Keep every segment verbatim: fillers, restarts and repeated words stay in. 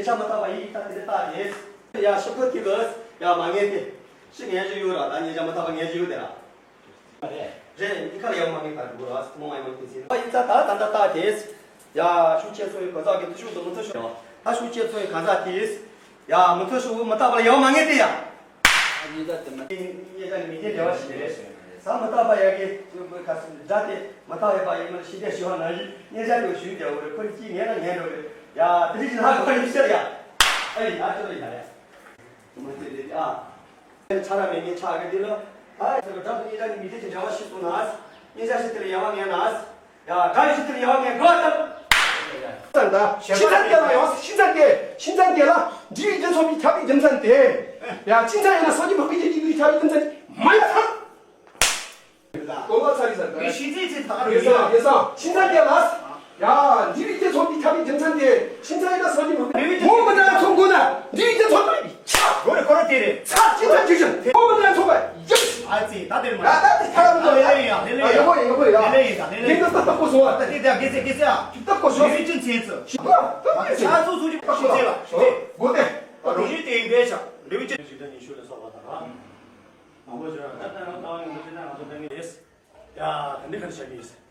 ཉེ་ཆར་མ་བཏགས་པ་ཡི་ད་དེ་འདྲ་བཏགས་ཏེ། ཡ་ཤོག་གུ་དེ་གི་ཡ་མ་ངེས་ཏེ། ཤི་ངན་ཞིག་ཡོད་ར། ད་ཉེ་ཆར་མ་བཏགས་པ་ངན་ཞིག་ཡོད་དེ་ར། རེད། འདི་ཁ་ལ་ཡ་མ་ངེས་པ་འགྲོ་ར། མོ་ང་ཡ་མ་ངེས་ཏེ་ཟིན། ཡི་ད་ད་ད་ད་དེ། ཡ་ཤུགས་ཆེ་ཚོ་ཡི་ག་ཟག་གི་མཐུ་ཤུགས་དང་མི་མཐུ་ཤུགས། ད་ཤུགས་ཆེ་ཚོ་ཡི་ག་ཟག་དེ། ཡ་མི་མཐུ་ཤུགས་མ་བཏགས་པ་ལ་ཡ་མ་ངེས་ཏེ་ཡ། ཉེ་ཆར་དེ་མ། ཉེ་ཆར་ནི་མི་ཐེན་འབྲེལ་བ་ཞིག་རེད། ས་མ་བཏགས་པ་ཡ་གི་ཁ་སུ་སྒྲ་དེ་མ་བཏགས་ཡ་པ་ཡིན་མ་ཤི་དེ་ཞི་བ་ན་ཡི་ཉེ་ཆར་དེ་ཞུ་དེ་འོ་རེད། ཁོ་ནི་ཅི་ཉན་ན་ཉན་འགྲོ་རེད། ཡ་དེ་རིགས་ལ་ཁོ་ནི་ཤི་ཡ། ཨ་ཡི་ཡ་ཅོ་ཡ་ཡ། དེ་མ་དེ་རེད་ཨ། ཆ་ར་མེད་ངན་ཆ་གི་དེ་ལ། ཨ་ཡི་ས་གི་སྒྲ་དེ་ཉེ་ཆར་ནི་མི་ཐེན་གྱི་འབྲེལ་བ་ཞིག་སོང་ན། ཉེ་ཆར་ཞི་དེ་ལ་ཡ་བ་ངན་ན། ཡ་ག་ཡི་ཤི་དེ་ལ་ཡ་བ་ངན་གོ་ད། ཙང་ད། ཤིན་ཙང་སྐྱེ་ལ་ཡོང་། ཤིན་ཙང་སྐྱེ། ཤིན་ཙང་སྐྱེ་ལ་འབྲི་བའི་རྒྱུ་ཚོགས་པའི་ཁྱབ་པའི་རྒྱུ་མཚན་དེ། ཡ་ཅིན་ཙང་ཡིན་ན་སོ་སྐྱེ་འཕགས་པའི་རྒྱུ་ཁྱབ་པའི་རྒྱུ་མཚན་དེ་མ་ཡིན་ན། གོ་བ་ཚ་ཡི་ཟེར་ད། ངས་ཤིན་ཙང་ཚེ་ད་ག་ཡེ་སང་ཡེ་སང་ཤིན་ཙང་སྐྱེ་ལ། ཡ་འབྲི་བའི་རྒྱུ་ཚོགས་པའི་ཁྱབ་པའི་རྒྱུ་མཚན་དེ། ཤིན་ཙང་ཡིན་ན་སོ་སྐྱེ་འཕགས་པའི་ངོ་མི་འདྲ་ཚོགས་དགོས་ན་འབྲི་བའི་རྒྱུ་ཚོགས་པའི། ཆ། རོ་རེ་ཁོ་ར་དེ་རེད། ཚ་ཅི་ཚ་ཅི་ཅི། ཁོ་མི་ལ་ཚོགས་པ་ཡོད། ཨ་ཙི་ད་དེར་མ། ཡ་ད་དེ་ཐ་ར་མི་ལ་ཡ། ལེ་ལེ་ཡ། ཡ་ཡོ་ཡོ་ཡ། ལེ་ལེ་ཡིན་ད་ལེ་ལེ་ཡིན། དེ་ད་ད་ལྟ་གོ་སོང་བ། ད་དེ་ད་གེ་ཚེ་གེ་ཚེ་ཨ། ད་གོ་སོང་། ལེ་ལེ་ཅི་ཚེ་ཚེ། ཤི་ད་ད་ད་ཚ་ཚུ་ཚུ་ཅི་པ་ཤི་ཚེ་ལ་ཤི་ཚེ། གོ་དེ། རོ་ཡི་དེ་འདྲ་ཤ་ལེ་ལེ་ཅི། ཇི་ལྟར་ཉི་ཤུ་ལ་སོགས་པ་དང་། མང་པོ་བརྗོད་ད་ལྟ་ང་ཏང་ཡོང་ཅི་ན་ང་ཚོ་ལྟ་ངེས་རེད། ཡ་ད་འདི་ག་ནས་བྱ་གི་ཡིན།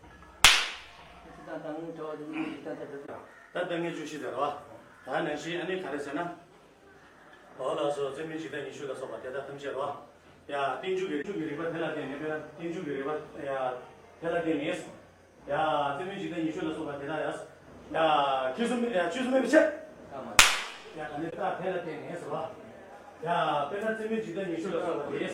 ད་ལྟ་ངས་བྲོ་བ་ཅི་ནས་ད་ལྟ་ད་ལྟ་ད་ལྟ་ངས་བཅུ་བཞི་དེ་རོ། ད་ནང་བཞིན་ཨ་ནི་ག་རེ་ཟེར་ན། འོ་ལགས་སོ། རྩེ་མོའི་འཇིག་རྟེན་ཉི་ཤུ་ལ་སོགས་པ་དེ་དག་ཐམས་ཅད་རོ། ཡ་རྟེན་འབྱུང་གི་རྟེན་འབྱུང་གི་རིགས་པ་དེ་ལ་བརྟེན་ནས། དཔེར་ན་རྟེན་འབྱུང་གི་རིགས་པ་ཡ་དེ་ལ་བརྟེན་ནས། ཡ་རྩེ་མོའི་འཇིག་རྟེན་ཉི་ཤུ་ལ་སོགས་པ་དེ་དག་ཡ། ཡ་ཁྱེད་གསུམ་ཡ་ཁྱེད་གསུམ་མེད་པའི་ཕྱིར། ཡ་ད་ནི་ད་དེ་ལ་བརྟེན་ནས་སོ། ཡ་དཔེར་ན་རྩེ་མོའི་འཇིག་རྟེན་ཉི་ཤུ་ལ་སོགས་པ་དེ།